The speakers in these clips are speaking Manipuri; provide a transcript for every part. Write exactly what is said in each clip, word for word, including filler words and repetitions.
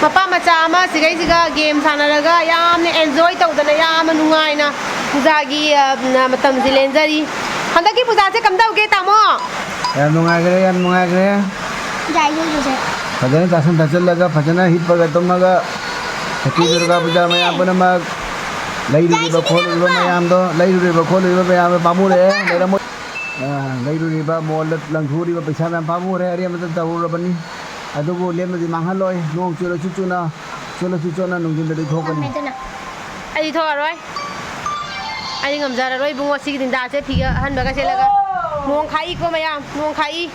ꯃꯄꯥ ꯃꯆꯥ ꯑꯃ ꯁꯤꯒꯩꯁꯤꯒ ꯒꯦꯝ ꯁꯥꯟꯅꯔꯒ ꯌꯥꯝꯅ ꯑꯦꯟꯖꯣꯏ ꯇꯧꯗꯅ ꯌꯥꯝꯅ ꯅꯨꯡꯉꯥꯏꯅ ꯄꯨꯖꯥꯒꯤ, ꯑ, ꯃꯇꯝꯁꯦ ꯂꯦꯟꯖꯔꯤ꯫ ꯍꯟꯗꯛꯀꯤ ꯄꯨꯖꯥꯁꯦ ꯀꯝꯗꯧꯒꯦ, ꯇꯥꯃꯣ? ꯌꯥꯝ ꯅꯨꯡꯉꯥꯏꯈ꯭ꯔꯦ, ꯌꯥꯝ ꯅꯨꯡꯉꯥꯏꯈ꯭ꯔꯦ꯫ ꯐꯖꯅ ꯆꯥꯁꯤꯟ ꯊꯛꯆꯜꯂꯒ, ꯐꯖꯅ ꯍꯤꯞꯄꯒ ꯇꯨꯝꯃꯒ, ꯍꯦꯄꯤ ꯗꯨꯔꯒꯥ ꯄꯨꯖꯥ ꯃꯌꯥꯝ ꯄꯨꯝꯅꯃꯛ꯫ ꯂꯩꯔꯨꯔꯤꯕ ꯈꯣꯠꯂꯨꯔꯤꯕ ꯃꯌꯥꯝꯗꯣ, ꯂꯩꯔꯨꯔꯤꯕ ꯈꯣꯠꯂꯨꯔꯤꯕ ꯃꯌꯥꯝꯗꯣ ꯄꯥꯝꯃꯨꯔꯦ, ꯂꯩꯔꯝꯃꯣꯏ꯫ ꯑ, ꯂꯩꯔꯨꯔꯤꯕ ꯃꯣꯜꯗ ꯂꯪꯊꯣꯛꯎꯔꯤꯕ ꯄꯩꯁꯥ ꯃꯌꯥꯝ ꯄꯥꯝꯃꯨꯔꯦ, ꯑꯔꯦꯝꯕꯗ ꯇꯧꯔꯨꯔꯕꯅꯤ꯫ ꯑꯗꯨꯕꯨ ꯂꯦꯝꯅꯗꯤ ꯃꯥꯡꯍꯜꯂꯣꯏ, ꯅꯣꯡ ꯆꯨꯔꯁꯨ ꯆꯨꯅ, ꯆꯣꯠꯂꯁꯨ ꯆꯣꯠꯅ ꯅꯨꯡꯊꯤꯟꯗꯗꯤ ꯊꯣꯛꯀꯅꯤ꯫ ꯑꯩꯗꯤ ꯊꯣꯛꯑꯔꯣꯏ, ꯑꯩꯗꯤ ꯉꯝꯖꯔꯔꯣꯏ ꯏꯕꯨꯡꯉꯣ, ꯁꯤꯒꯤ ꯗꯤꯟꯗꯥꯁꯦ ꯐꯤꯒ ꯑꯍꯟꯕꯒ ꯁꯦꯠꯂꯒ꯫ ꯅꯣꯡ ꯈꯥꯛꯏꯀꯣ ꯃꯌꯥꯝ, ꯅꯣꯡ ꯈꯥꯛꯏ꯫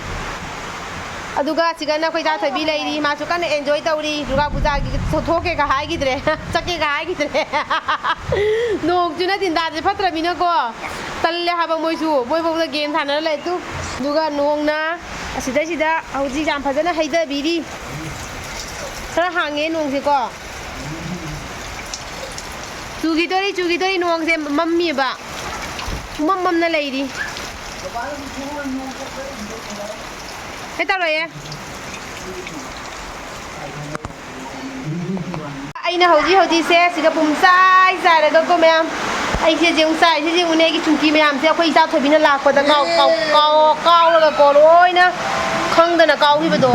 ꯑꯗꯨꯒ ꯁꯤꯒꯅ ꯑꯩꯈꯣꯏ ꯏꯆꯥ ꯊꯣꯏꯕꯤ ꯂꯩꯔꯤ, ꯃꯥꯁꯨ ꯀꯟꯅ ꯑꯦꯟꯖꯣꯏ ꯇꯧꯔꯤ꯫ ꯗꯨꯔꯒꯥ ꯄꯨꯖꯥꯒꯤ ꯊꯣꯛꯀꯦꯒ ꯍꯥꯏꯈꯤꯗ꯭ꯔꯦ, ꯆꯠꯀꯦꯒ ꯍꯥꯏꯈꯤꯗ꯭ꯔꯦ꯫ ꯅꯣꯡ ꯆꯨꯅ ꯗꯤꯟꯗꯥꯁꯦ ꯐꯠꯇ꯭ꯔꯃꯤꯅꯀꯣ, ꯇꯜꯂꯦ ꯍꯥꯏꯕ ꯃꯣꯏꯁꯨ, ꯃꯣꯏ ꯐꯥꯎꯗ ꯒꯦꯝ ꯁꯥꯟꯅꯔ ꯂꯩ꯫ ꯇꯨ, ꯑꯗꯨꯒ ꯅꯣꯡꯅ ꯑꯁꯤꯗꯩꯁꯤꯗ ꯍꯧꯖꯤꯛ ꯌꯥꯝ ꯐꯖꯅ ꯍꯩꯊꯕꯤꯔꯤ꯫ ꯈꯔ ꯍꯥꯡꯉꯦ ꯅꯣꯡꯁꯦꯀꯣ꯫ ꯆꯨꯈꯤꯗꯣꯔꯤ, ꯆꯨꯈꯤꯗꯣꯔꯤ, ꯅꯣꯡꯁꯦ ꯃꯝꯃꯤꯕ꯫ ꯄꯨꯃꯝ ꯃꯝꯅ ꯂꯩꯔꯤ꯫ ꯀꯩ ꯇꯧꯔꯣꯏꯌꯦ꯫ ꯑꯩꯅ ꯍꯧꯖꯤꯛ ꯍꯧꯖꯤꯛꯁꯦ ꯁꯤꯗ ꯄꯨꯝꯆꯥꯏ ꯆꯥꯏꯔꯒꯀꯣ ꯃꯌꯥꯝ, ꯑꯩꯁꯦ ꯌꯦꯡꯉꯨ, ꯆꯥꯏꯁꯦ ꯌꯦꯡꯉꯨꯅꯦ, ꯑꯩꯒꯤ ꯆꯨꯡꯀꯤ ꯃꯌꯥꯝꯁꯦ ꯑꯩꯈꯣꯏ ꯏꯆꯥ ꯊꯣꯏꯕꯤꯅ ꯂꯥꯛꯄꯗ ꯀꯥꯎ-, ꯀꯥꯎ-, ꯀꯥꯎ-, ꯀꯥꯎꯔꯒꯀꯣ ꯂꯣꯏꯅ ꯈꯪꯗꯅ ꯀꯥꯎꯈꯤꯕꯗꯣ꯫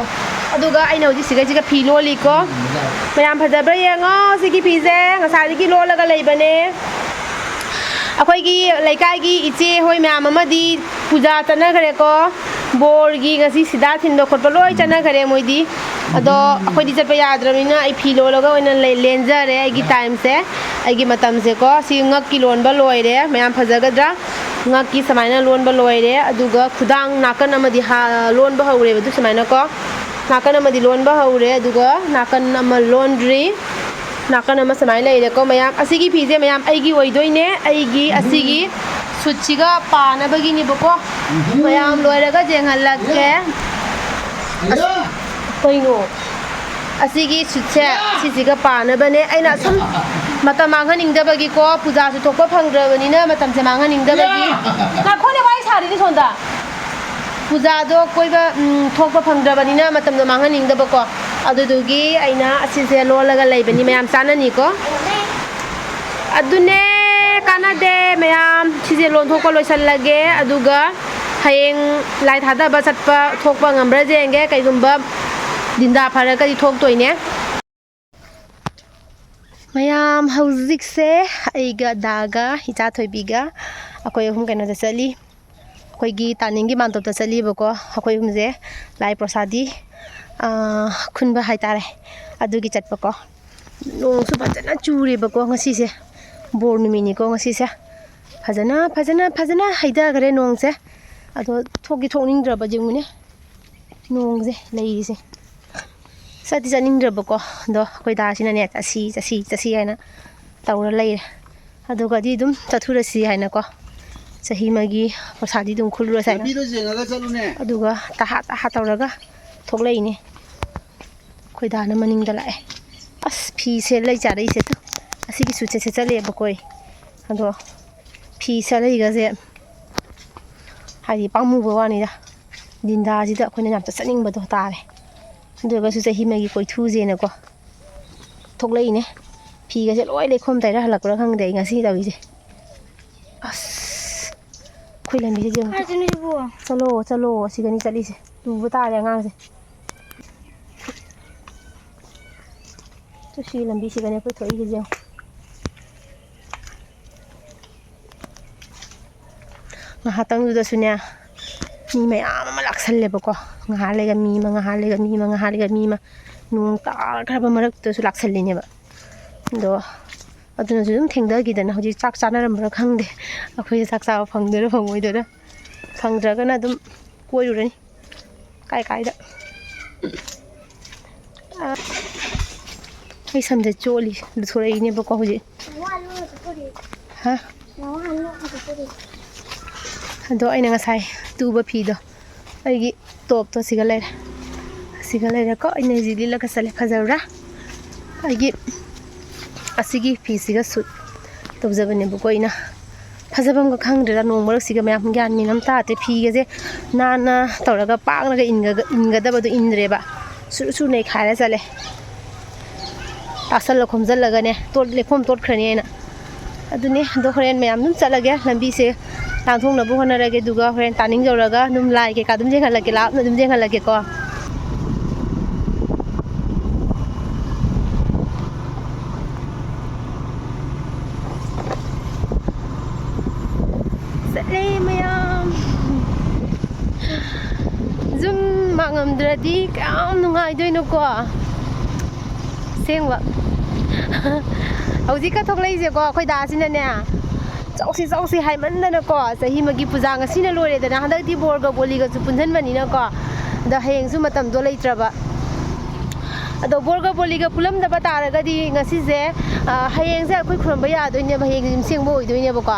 ꯑꯗꯨꯒ ꯑꯩꯅ ꯍꯧꯖꯤꯛ ꯁꯤꯒꯩꯁꯤꯒ ꯐꯤ ꯂꯣꯜꯂꯤꯀꯣ꯫ ꯃꯌꯥꯝ ꯐꯖꯕ꯭ꯔꯥ ꯌꯦꯡꯉꯣ ꯁꯤꯒꯤ ꯐꯤꯁꯦ, ꯉꯁꯥꯏꯗꯒꯤ ꯂꯣꯜꯂꯒ ꯂꯩꯕꯅꯦ꯫ ꯑꯩꯈꯣꯏꯒꯤ ꯂꯩꯀꯥꯏꯒꯤ ꯏꯆꯦ ꯍꯣꯏ ꯃꯌꯥꯝ ꯑꯃꯗꯤ ꯄꯨꯖꯥ ꯆꯠꯅꯈ꯭ꯔꯦꯀꯣ, ꯕꯣꯔꯒꯤ ꯉꯁꯤ ꯁꯤꯗꯥ ꯊꯤꯟꯕ ꯈꯣꯠꯄ ꯂꯣꯏ ꯆꯠꯅꯈ꯭ꯔꯦ ꯃꯣꯏꯗꯤ꯫ ꯑꯗꯣ ꯑꯩꯈꯣꯏꯗꯤ ꯆꯠꯄ ꯌꯥꯗ꯭ꯔꯕꯅꯤꯅ ꯑꯩ ꯐꯤ ꯂꯣꯜꯂꯒ ꯑꯣꯏꯅ ꯂꯩ-, ꯂꯦꯟꯖꯔꯦ ꯑꯩꯒꯤ ꯇꯥꯏꯝꯁꯦ, ꯑꯩꯒꯤ ꯃꯇꯝꯁꯦꯀꯣ꯫ ꯁꯤ ꯉꯛꯀꯤ ꯂꯣꯟꯕ ꯂꯣꯏꯔꯦ, ꯃꯌꯥꯝ ꯐꯖꯒꯗ꯭ꯔꯥ? ꯉꯛꯀꯤ ꯁꯨꯃꯥꯏꯅ ꯂꯣꯟꯕ ꯂꯣꯏꯔꯦ, ꯑꯗꯨꯒ ꯈꯨꯗꯥꯡ ꯅꯥꯀꯟ ꯑꯃꯗꯤ ꯍꯥ-, ꯂꯣꯟꯕ ꯍꯧꯔꯦꯕ꯫ ꯑꯗꯨ ꯁꯨꯃꯥꯏꯅꯀꯣ ꯅꯥꯀꯟ ꯑꯃꯗꯤ ꯂꯣꯟꯕ ꯍꯧꯔꯦ, ꯑꯗꯨꯒ ꯅꯥꯀꯟ ꯑꯃ ꯂꯣꯟꯗ꯭ꯔꯤ꯫ ꯅꯥꯀꯟ ꯑꯃ ꯁꯨꯃꯥꯏꯅ ꯂꯩꯔꯦꯀꯣ ꯃꯌꯥꯝ꯫ ꯑꯁꯤꯒꯤ ꯐꯤꯁꯦ ꯃꯌꯥꯝ ꯑꯩꯒꯤ ꯑꯣꯏꯗꯣꯏꯅꯦ, ꯑꯩꯒꯤ ꯑꯁꯤꯒꯤ ꯁꯨꯠꯁꯤꯒ ꯄꯥꯅꯕꯒꯤꯅꯦꯕꯀꯣ꯫ ꯃꯌꯥꯝ ꯂꯣꯏꯔꯒ ꯌꯦꯡꯍꯜꯂꯛꯀꯦ꯫ ꯑꯁ, ꯀꯩꯅꯣ? ꯑꯁꯤꯒꯤ ꯁꯨꯠꯁꯦ, ꯁꯤꯁꯤꯒ ꯄꯥꯅꯕꯅꯦ꯫ ꯑꯩꯅ ꯁꯨꯝ ꯃꯇꯝ ꯃꯥꯡꯍꯟꯅꯤꯡꯗꯕꯒꯤꯀꯣ, ꯄꯨꯖꯥꯁꯨ ꯊꯣꯛꯄ ꯐꯪꯗ꯭ꯔꯕꯅꯤꯅ ꯃꯇꯝꯁꯦ ꯃꯥꯡꯍꯟꯅꯤꯡꯗꯕꯒꯤ꯫ ꯉꯥꯏꯈꯣꯅꯦ, ꯋꯥꯔꯤ ꯁꯥꯔꯤꯅꯦ ꯁꯣꯝꯗ꯫ ꯄꯨꯖꯥꯗꯣ ꯀꯣꯏꯕ, ꯎꯝ, ꯊꯣꯛꯄ ꯐꯪꯗ꯭ꯔꯕꯅꯤꯅ ꯃꯇꯝꯗꯣ ꯃꯥꯡꯍꯟꯅꯤꯡꯗꯕꯀꯣ꯫ ꯑꯗꯨꯗꯨꯒꯤ ꯑꯩꯅ ꯑꯁꯤꯁꯦ ꯂꯣꯜꯂꯒ ꯂꯩꯕꯅꯤ, ꯃꯌꯥꯝ ꯆꯥꯅꯅꯤꯀꯣ꯫ ꯑꯗꯨꯅꯦ, ꯀꯥꯟꯅꯗꯦ ꯃꯌꯥꯝ, ꯁꯤꯁꯦ ꯂꯣꯟꯊꯣꯛꯄ ꯂꯣꯏꯁꯜꯂꯒꯦ, ꯑꯗꯨꯒ ꯍꯌꯦꯡ ꯂꯥꯏ ꯊꯥꯗꯕ ꯆꯠꯄ ꯊꯣꯛꯄ ꯉꯝꯕ꯭ꯔꯥ ꯌꯦꯡꯒꯦ꯫ ꯀꯩꯒꯨꯝꯕ ꯗꯤꯟꯗꯥ ꯐꯔꯒꯗꯤ ꯊꯣꯛꯇꯣꯏꯅꯦ꯫ ꯃꯌꯥꯝ, ꯍꯧꯖꯤꯛꯁꯦ ꯑꯩꯒ ꯗꯥꯒ ꯏꯆꯥ ꯊꯣꯏꯕꯤꯒ ꯑꯩꯈꯣꯏ ꯑꯍꯨꯝ ꯀꯩꯅꯣꯗ ꯆꯠꯂꯤ꯫ ꯑꯩꯈꯣꯏꯒꯤ ꯇꯥꯅꯤꯡꯒꯤ ꯃꯥꯟꯇꯣꯞꯇ ꯆꯠꯂꯤꯕꯀꯣ꯫ ꯑꯩꯈꯣꯏ ꯑꯍꯨꯝꯁꯦ ꯂꯥꯏ ꯄ꯭ꯔꯣꯁꯥꯗꯤ, ꯑꯥ, ꯈꯨꯟꯕ ꯍꯥꯏꯇꯥꯔꯦ, ꯑꯗꯨꯒꯤ ꯆꯠꯄꯀꯣ꯫ ꯅꯣꯡꯁꯨ ꯐꯖꯅ ꯆꯨꯔꯦꯕꯀꯣ ꯉꯁꯤꯁꯦ, ꯕꯣꯔ ꯅꯨꯃꯤꯠꯅꯤꯀꯣ ꯉꯁꯤꯁꯦ꯫ ꯐꯖꯅ, ꯐꯖꯅ, ꯐꯖꯅ ꯍꯩꯊꯈ꯭ꯔꯦ ꯅꯣꯡꯁꯦ꯫ ꯑꯗꯣ ꯊꯣꯛꯇꯤ ꯊꯣꯛꯅꯤꯡꯗ꯭ꯔꯕ, ꯌꯦꯡꯉꯨꯅꯦ꯫ ꯅꯣꯡꯁꯦ ꯂꯩꯔꯤꯁꯦ꯫ ꯆꯠꯇꯤ ꯆꯠꯅꯤꯡꯗ꯭ꯔꯕꯀꯣ, ꯑꯗꯣ ꯑꯩꯈꯣꯏ ꯗꯥꯁꯤꯅꯅꯦ, "ꯆꯠꯁꯤ, ꯆꯠꯁꯤ, ꯆꯠꯁꯤ" ꯍꯥꯏꯅ ꯇꯧꯔ ꯂꯩꯔꯦ꯫ ꯑꯗꯨꯒꯗꯤ ꯑꯗꯨꯝ ꯆꯠꯊꯨꯔꯁꯤ ꯍꯥꯏꯅꯀꯣ, ꯆꯍꯤ ꯑꯃꯒꯤ ꯄꯩꯁꯥꯗꯤ ꯑꯗꯨꯝ ꯈꯨꯜꯂꯨꯔꯁꯤ ꯍꯥꯏꯅ꯫ ꯂꯝꯕꯤꯗꯣ ꯌꯦꯡꯉꯒ ꯆꯠꯂꯨꯅꯦ꯫ ꯑꯗꯨꯒ ꯇꯍꯥ ꯇꯍꯥ ꯇꯧꯔꯒ ꯊꯣꯛꯂꯛꯏꯅꯦ꯫ ꯑꯩꯈꯣꯏ ꯗꯥꯅ ꯃꯅꯤꯡꯗ ꯂꯥꯛꯑꯦ꯫ ꯑꯁ, ꯐꯤ ꯁꯦꯠꯂ ꯆꯥꯔꯛꯏꯁꯦ ꯇꯨ꯫ ꯑꯁꯤꯒꯤ ꯁꯨꯠꯁꯦ ꯁꯦꯠꯆꯜꯂꯛꯑꯦꯕꯀꯣ ꯑꯩ꯫ ꯑꯗꯣ ꯐꯤ ꯁꯦꯠꯂꯛꯏꯒꯁꯦ ꯍꯥꯏꯗꯤ ꯄꯥꯝꯃꯨꯕ ꯋꯥꯅꯤꯗ꯫ ꯗꯤꯟꯗꯥꯁꯤꯗ ꯑꯩꯈꯣꯏꯅ ꯌꯥꯝ ꯆꯠꯆꯅꯤꯡꯕꯗꯣ ꯇꯥꯔꯦ꯫ ꯑꯗꯨ ꯑꯣꯏꯔꯒꯁꯨ ꯆꯍꯤ ꯑꯃꯒꯤ ꯀꯣꯏꯊꯨꯁꯦꯅꯀꯣ ꯊꯣꯛꯂꯛꯏꯅꯦ꯫ ꯐꯤꯒꯁꯦ ꯂꯣꯏ ꯂꯩꯈꯣꯝ ꯇꯩꯔ ꯍꯜꯂꯛꯄ꯭ꯔꯥ ꯈꯪꯗꯦ ꯑꯩ ꯉꯁꯤ ꯇꯧꯔꯤꯁꯦ꯫ ꯑꯁ, ꯑꯩꯈꯣꯏ ꯂꯝꯕꯤꯁꯦ ꯌꯦꯡꯉꯨ꯫ ꯀꯥꯏꯗꯅꯣ ꯁꯤꯕꯨ? ꯆꯠꯂꯣ, ꯆꯠꯂꯣ, ꯑꯁꯤꯗꯅꯤ ꯆꯠꯂꯤꯁꯦ꯫ ꯇꯨꯕ ꯇꯥꯔꯦ ꯑꯉꯥꯡꯁꯦ꯫ ꯇꯨ ꯁꯤ ꯂꯝꯕꯤꯁꯤꯗꯅꯦ ꯑꯩꯈꯣꯏ ꯊꯣꯛꯏꯁꯦ ꯌꯦꯡꯉꯨ꯫ ꯉꯥꯏꯍꯥꯛꯇꯪꯗꯨꯗꯁꯨꯅꯦ ꯃꯤ ꯃꯌꯥꯝ ꯑꯃ ꯂꯥꯛꯁꯜꯂꯦꯕꯀꯣ꯫ ꯉꯥꯏꯍꯥꯛ ꯂꯩꯒ ꯃꯤ ꯑꯃ, ꯉꯥꯏꯍꯥꯛ ꯂꯩꯒ ꯃꯤ ꯑꯃ, ꯉꯥꯏꯍꯥꯛ ꯂꯩꯒ ꯃꯤ ꯑꯃ꯫ ꯅꯣꯡ ꯇꯥꯈ꯭ꯔꯕ ꯃꯔꯛꯇꯨꯗꯁꯨ ꯂꯥꯛꯁꯜꯂꯤꯅꯦꯕ꯫ ꯑꯗꯣ ꯑꯗꯨꯅꯁꯨ ꯑꯗꯨꯝ ꯊꯦꯡꯊꯈꯤꯗꯅ ꯍꯧꯖꯤꯛ ꯆꯥꯛ ꯆꯥꯅꯔꯝꯕ꯭ꯔꯥ ꯈꯪꯗꯦ꯫ ꯑꯩꯈꯣꯏꯁꯦ ꯆꯥꯛ ꯆꯥꯕ ꯐꯪꯗꯣꯏꯔꯥ ꯐꯪꯉꯣꯏꯗꯣꯏꯔꯥ꯫ ꯐꯪꯗ꯭ꯔꯒꯅ ꯑꯗꯨꯝ ꯀꯣꯏꯔꯨꯔꯅꯤ꯫ ꯀꯥꯏ ꯀꯥꯏꯗ꯫ ꯑꯥ, ꯑꯩ ꯁꯝꯁꯦ ꯆꯣꯠꯂꯤ, ꯂꯨꯊꯣꯔꯛꯏꯅꯦꯕꯀꯣ ꯍꯧꯖꯤꯛ꯫ ꯍꯥ? ꯑꯗꯣ ꯑꯩꯅ ꯉꯁꯥꯏ ꯇꯨꯕ ꯐꯤꯗꯣ, ꯑꯩꯒꯤ ꯇꯣꯞꯇꯣ ꯁꯤꯒ ꯂꯩꯔꯦ꯫ ꯑꯁꯤꯒ ꯂꯩꯔꯦꯀꯣ꯫ ꯑꯩꯅ ꯍꯧꯖꯤꯛ ꯂꯤꯠꯂꯒ ꯆꯠꯂꯦ꯫ ꯐꯖꯕ꯭ꯔꯥ? ꯑꯩꯒꯤ ꯑꯁꯤꯒꯤ ꯐꯤꯁꯤꯒ ꯁꯨꯠ ꯇꯧꯖꯕꯅꯦꯕꯀꯣ ꯑꯩꯅ꯫ ꯐꯖꯕ ꯑꯃꯒ ꯈꯪꯗ꯭ꯔꯦꯗ, ꯅꯣꯡ ꯃꯔꯛꯁꯤꯒ ꯃꯌꯥꯝ, ꯒ꯭ꯌꯥꯟ ꯃꯦꯟ ꯑꯃ ꯇꯥꯗꯦ꯫ ꯐꯤꯒꯁꯦ ꯅꯥꯟꯅ ꯇꯧꯔꯒ ꯄꯥꯛꯅꯒ ꯏꯟꯒ-, ꯏꯟꯒꯗꯕꯗꯣ ꯏꯟꯗ꯭ꯔꯦꯕ꯫ ꯁꯨꯔ ꯁꯨꯔ ꯅꯩꯈꯥꯏꯔ ꯆꯠꯂꯦ꯫ ꯇꯥꯁꯜꯂ ꯈꯣꯝꯖꯜꯂꯒꯅꯦ, ꯇꯣꯠ-, ꯂꯩꯈꯣꯝ ꯇꯣꯠꯈ꯭ꯔꯅꯤ ꯍꯥꯏꯅ꯫ ꯑꯗꯨꯅꯦ, ꯑꯗꯣ ꯍꯣꯔꯦꯟ ꯃꯌꯥꯝ ꯑꯗꯨꯝ ꯆꯠꯂꯒꯦ, ꯂꯝꯕꯤꯁꯦ ꯂꯥꯟꯊꯣꯛꯅꯕ ꯍꯣꯠꯅꯔꯒꯦ, ꯑꯗꯨꯒ ꯍꯣꯔꯦꯟ ꯇꯥꯅꯤꯡ ꯌꯧꯔꯒ ꯑꯗꯨꯝ ꯂꯥꯏ ꯀꯩꯀꯥ ꯑꯗꯨꯝ ꯌꯦꯡꯍꯜꯂꯛꯀꯦ, ꯂꯥꯞꯅ ꯑꯗꯨꯝ ꯌꯦꯡꯍꯜꯂꯛꯀꯦꯀꯣ꯫ ꯆꯠꯂꯦ ꯃꯌꯥꯝ꯫ ꯖꯨꯝ ꯃꯥꯡꯉꯝꯗ꯭ꯔꯗꯤ ꯀꯌꯥꯝ ꯅꯨꯡꯉꯥꯏꯗꯣꯏꯅꯣꯀꯣ꯫ ꯑꯁꯦꯡꯕ꯫ ꯍꯧꯖꯤꯛꯀ ꯊꯣꯛꯂꯛꯏꯁꯦꯀꯣ, ꯑꯩꯈꯣꯏ ꯗꯥꯁꯤꯅꯅꯦ, "ꯆꯧꯁꯤ, ꯆꯧꯁꯤ" ꯍꯥꯏꯃꯟꯗꯅꯀꯣ, ꯆꯍꯤ ꯑꯃꯒꯤ ꯄꯨꯖꯥ ꯉꯁꯤꯅ ꯂꯣꯏꯔꯦꯗꯅ, ꯍꯟꯗꯛꯇꯤ ꯕꯣꯔꯒ ꯕꯣꯂꯤꯒꯁꯨ ꯄꯨꯟꯁꯤꯟꯕꯅꯤꯅꯀꯣ, ꯑꯗꯣ ꯍꯌꯦꯡꯁꯨ ꯃꯇꯝꯗꯣ ꯂꯩꯇ꯭ꯔꯕ꯫ ꯑꯗꯣ ꯕꯣꯔꯒ ꯕꯣꯂꯤꯒ ꯄꯨꯜꯂꯝꯗꯕ ꯇꯥꯔꯒꯗꯤ ꯉꯁꯤꯁꯦ, ꯑ, ꯍꯌꯦꯡꯁꯦ ꯑꯩꯈꯣꯏ ꯈꯨꯔꯨꯝꯕ ꯌꯥꯗꯣꯏꯅꯦꯕ, ꯍꯌꯦꯡꯁꯦ ꯌꯨꯝ ꯁꯦꯡꯕ ꯑꯣꯏꯗꯣꯏꯅꯦꯕꯀꯣ꯫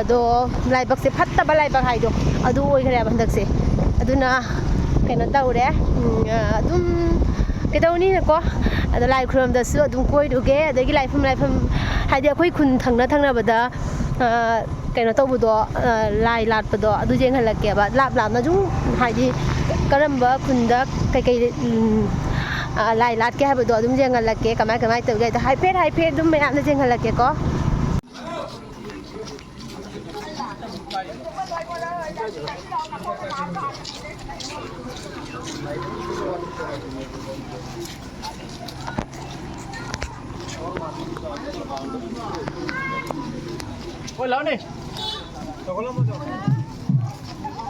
ꯑꯗꯣ ꯂꯥꯏꯕꯛꯁꯦ ꯐꯠꯇꯕ ꯂꯥꯏꯕꯛ ꯍꯥꯏꯗꯣ ꯑꯗꯨ ꯑꯣꯏꯈ꯭ꯔꯦꯕ ꯍꯟꯗꯛꯁꯦ꯫ ꯑꯗꯨꯅ ꯀꯩꯅꯣ ꯇꯧꯔꯦ, ꯎꯝ, ꯑ, ꯑꯗꯨꯝ ꯀꯩꯗꯧꯅꯤꯅꯀꯣ꯫ ꯑꯗꯣ ꯂꯥꯏ ꯈꯨꯔꯨꯝꯗꯁꯨ ꯑꯗꯨꯝ ꯀꯣꯏꯔꯨꯒꯦ, ꯑꯗꯒꯤ ꯂꯥꯏꯐꯝ, ꯂꯥꯏꯐꯝ ꯍꯥꯏꯗꯤ ꯑꯩꯈꯣꯏ ꯈꯨꯟ ꯊꯪꯅ ꯊꯪꯅꯕꯗ, ꯑ, ꯀꯩꯅꯣ ꯇꯧꯕꯗꯣ, ꯑ, ꯂꯥꯏ ꯂꯥꯠꯄꯗꯣ ꯑꯗꯨ ꯌꯦꯡꯍꯜꯂꯛꯀꯦꯕ꯫ ꯂꯥꯞ ꯂꯥꯞꯅ ꯁꯨꯝ ꯍꯥꯏꯗꯤ ꯀꯔꯝꯕ ꯈꯨꯟꯗ ꯀꯩꯀꯩ, ꯎꯝ, ꯑ, ꯂꯥꯏ ꯂꯥꯠꯀꯦ ꯍꯥꯏꯕꯗꯣ ꯑꯗꯨꯝ ꯌꯦꯡꯍꯜꯂꯛꯀꯦ꯫ ꯀꯃꯥꯏ ꯀꯃꯥꯏ ꯇꯧꯒꯦ ꯍꯥꯏꯗꯣ ꯍꯥꯏꯐꯦꯠ ꯍꯥꯏꯐꯦꯠ ꯑꯗꯨꯝ ꯃꯌꯥꯝꯅ ꯌꯦꯡꯍꯜꯂꯛꯀꯦꯀꯣ꯫ ꯍꯣꯏ, ꯂꯥꯛꯑꯣꯅꯦ꯫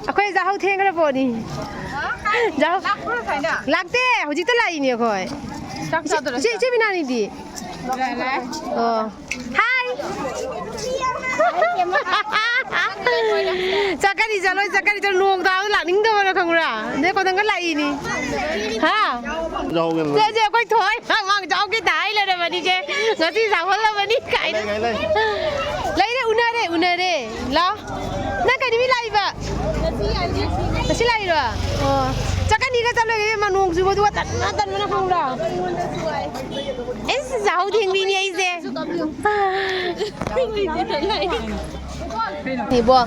ꯑꯩꯈꯣꯏ ꯌꯥꯍꯧ ꯊꯦꯡꯈ꯭ꯔ ꯄꯣꯠꯅꯤ꯫ ꯌꯥꯍꯧ ꯂꯥꯛꯄ꯭ꯔꯣ ꯉꯁꯥꯏꯅ? ꯂꯥꯛꯇꯦ, ꯍꯧꯖꯤꯛꯇ ꯂꯥꯛꯏꯅꯦ ꯑꯩꯈꯣꯏ꯫ ꯆꯥꯛ ꯆꯥꯗꯣꯔꯦ, ꯏꯆꯦ, ꯆꯥꯛ꯫ ꯏꯆꯦ ꯕꯤꯅꯥꯅꯤꯗꯤ? ꯂꯥꯛꯑꯦ, ꯂꯥꯛꯑꯦ꯫ ꯑꯣ꯫ ꯍꯥꯏ꯫ ꯆꯠꯀꯅꯤ, ꯆꯠꯂꯣꯏ, ꯆꯠꯀꯅꯤ, ꯆꯠꯂꯣꯏ, ꯅꯣꯡ ꯇꯥꯕꯗ ꯂꯥꯛꯅꯤꯡꯗꯕꯅ ꯈꯪꯕ꯭ꯔꯥ? ꯑꯗꯩ ꯀꯣꯟꯊꯪꯒ ꯂꯥꯛꯏꯅꯤ꯫ ꯍꯥ? ꯌꯥꯎꯒꯦ, ꯂꯥꯛꯑꯣ꯫ ꯁꯦ, ꯁꯦ, ꯑꯩꯈꯣꯏ ꯊꯣꯏ ꯃꯃꯥꯡ ꯌꯥꯎꯒꯦ ꯇꯥꯏ ꯂꯩꯔꯕꯅꯤꯁꯦ꯫ ꯉꯁꯤ ꯆꯥꯎꯍꯜꯂꯕꯅꯤ ꯀꯥꯏꯅ꯫ ꯂꯩ, ꯂꯩ, ꯂꯩ꯫ ꯂꯩꯔꯦ, ꯎꯅꯔꯦ, ꯎꯅꯔꯦ꯫ ꯂꯥꯎ꯫ ꯅꯪ ꯀꯩ ꯅꯨꯃꯤꯠ ꯂꯥꯛꯏꯕ? ꯉꯁꯤ ꯂꯥꯛꯏꯔꯣ? ꯑꯣ꯫ ꯆꯠꯀꯅꯤꯒ ꯆꯠꯂꯣꯏꯒ ꯏꯕꯦꯝꯃ, ꯅꯣꯡ ꯆꯨꯕꯗꯨꯒ ꯇꯟꯕꯅ ꯇꯟꯕꯅ ꯈꯪꯕ꯭ꯔꯥ? ꯑꯩꯁ, ꯌꯥꯍꯧ ꯊꯦꯡꯕꯤꯅꯤ ꯑꯩꯁꯦ꯫ ꯏꯕꯣ,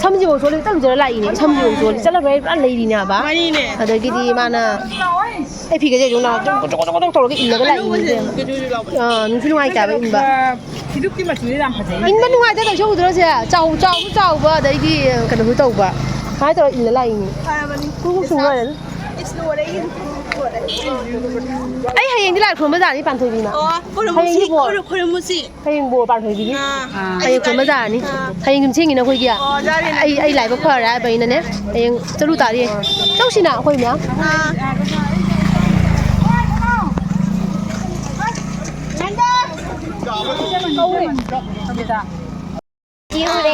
ꯁꯝꯁꯤꯐꯥꯎ ꯆꯣꯠꯂꯤ, ꯆꯠꯂꯨꯖꯔ ꯂꯥꯛꯏꯅꯦ꯫ ꯁꯝꯁꯤꯐꯥꯎ ꯆꯣꯠꯂꯤ, ꯆꯠꯂꯔꯣꯏ, ꯄꯨꯔꯥ ꯂꯩꯔꯤꯅꯦ ꯍꯥꯏꯕ꯫ ꯃꯥꯅꯤꯅꯦ꯫ ꯑꯗꯒꯤꯗꯤ ꯃꯥꯅ, "ꯑꯩ ꯐꯤꯒꯁꯦ ꯑꯗꯨꯝ ꯂꯥꯎ-, ꯀꯣꯇꯣꯛ ꯀꯣꯇꯣꯛ ꯀꯣꯇꯣꯛ ꯇꯧꯔꯒ ꯏꯜꯂꯒ ꯂꯥꯛꯏꯅꯦ ꯏꯕꯦꯝꯃ꯫ ꯑꯥ, ꯅꯨꯡꯁꯨ ꯅꯨꯡꯉꯥꯏꯇꯦ ꯍꯥꯏꯕ ꯏꯟꯕ꯫ ꯐꯤꯗꯨꯛꯀꯤ ꯃꯆꯨꯁꯦ ꯌꯥꯝ ꯐꯖꯩ꯫ ꯏꯟꯕ ꯅꯨꯡꯉꯥꯏꯇꯦ, ꯇꯧꯁꯦ ꯎꯗ꯭ꯔꯣ ꯁꯦ? ꯆꯥꯎ-, ꯆꯥꯎꯁꯨ ꯆꯥꯎꯕ, ꯑꯗꯩꯗꯤ ꯀꯩꯅꯣꯁꯨ ꯇꯧꯕ꯫ ꯀꯃꯥꯏꯅ ꯇꯧꯔ ꯏꯜꯂ ꯂꯥꯛꯏꯅꯦ? ꯐꯔꯕꯅꯤ꯫ ꯀꯨꯡ ꯀꯨꯡ ꯁꯨꯡ ꯂꯣꯏꯔꯦ꯫ ꯏꯁ, ꯂꯣꯏꯔꯦ, ꯏꯜ-, ꯂꯣꯏꯔꯦ꯫ ꯑꯩ ꯍꯌꯦꯡꯗꯤ ꯂꯥꯏ ꯈꯨꯔꯨꯝꯕ ꯖꯥꯠꯅꯤ, ꯄꯥꯟꯊꯣꯏꯕꯤꯃ꯫ ꯑꯣ, ꯈꯨꯔꯨꯝꯃꯨꯁꯤ, ꯍꯌꯦꯡꯗꯤ ꯕꯣꯔ꯫ ꯈꯨꯔꯨꯝ-, ꯈꯨꯔꯨꯝꯃꯨꯁꯤ꯫ ꯍꯌꯦꯡ ꯕꯣꯔ ꯄꯥꯟꯊꯣꯏꯕꯤꯒꯤ꯫ ꯑꯥ꯫ ꯍꯌꯦꯡ ꯈꯨꯔꯨꯝꯕ ꯖꯥꯠꯅꯤ꯫ ꯑꯥ꯫ ꯍꯌꯦꯡ ꯌꯨꯝꯁꯦꯡꯉꯤꯅ ꯑꯩꯈꯣꯏꯒꯤ꯫ ꯑꯣ, ꯌꯥꯔꯦꯅꯦ꯫ ꯑꯩ, ꯑꯩ ꯂꯥꯏꯕꯛ ꯐꯔꯦ ꯍꯥꯏꯕꯅꯤꯅꯅꯦ꯫ ꯍꯌꯦꯡ ꯆꯠꯂꯨ ꯇꯥꯔꯦ꯫ ꯆꯧꯁꯤꯅ ꯑꯩꯈꯣꯏ ꯃꯌꯥꯝ꯫ ꯑꯥ꯫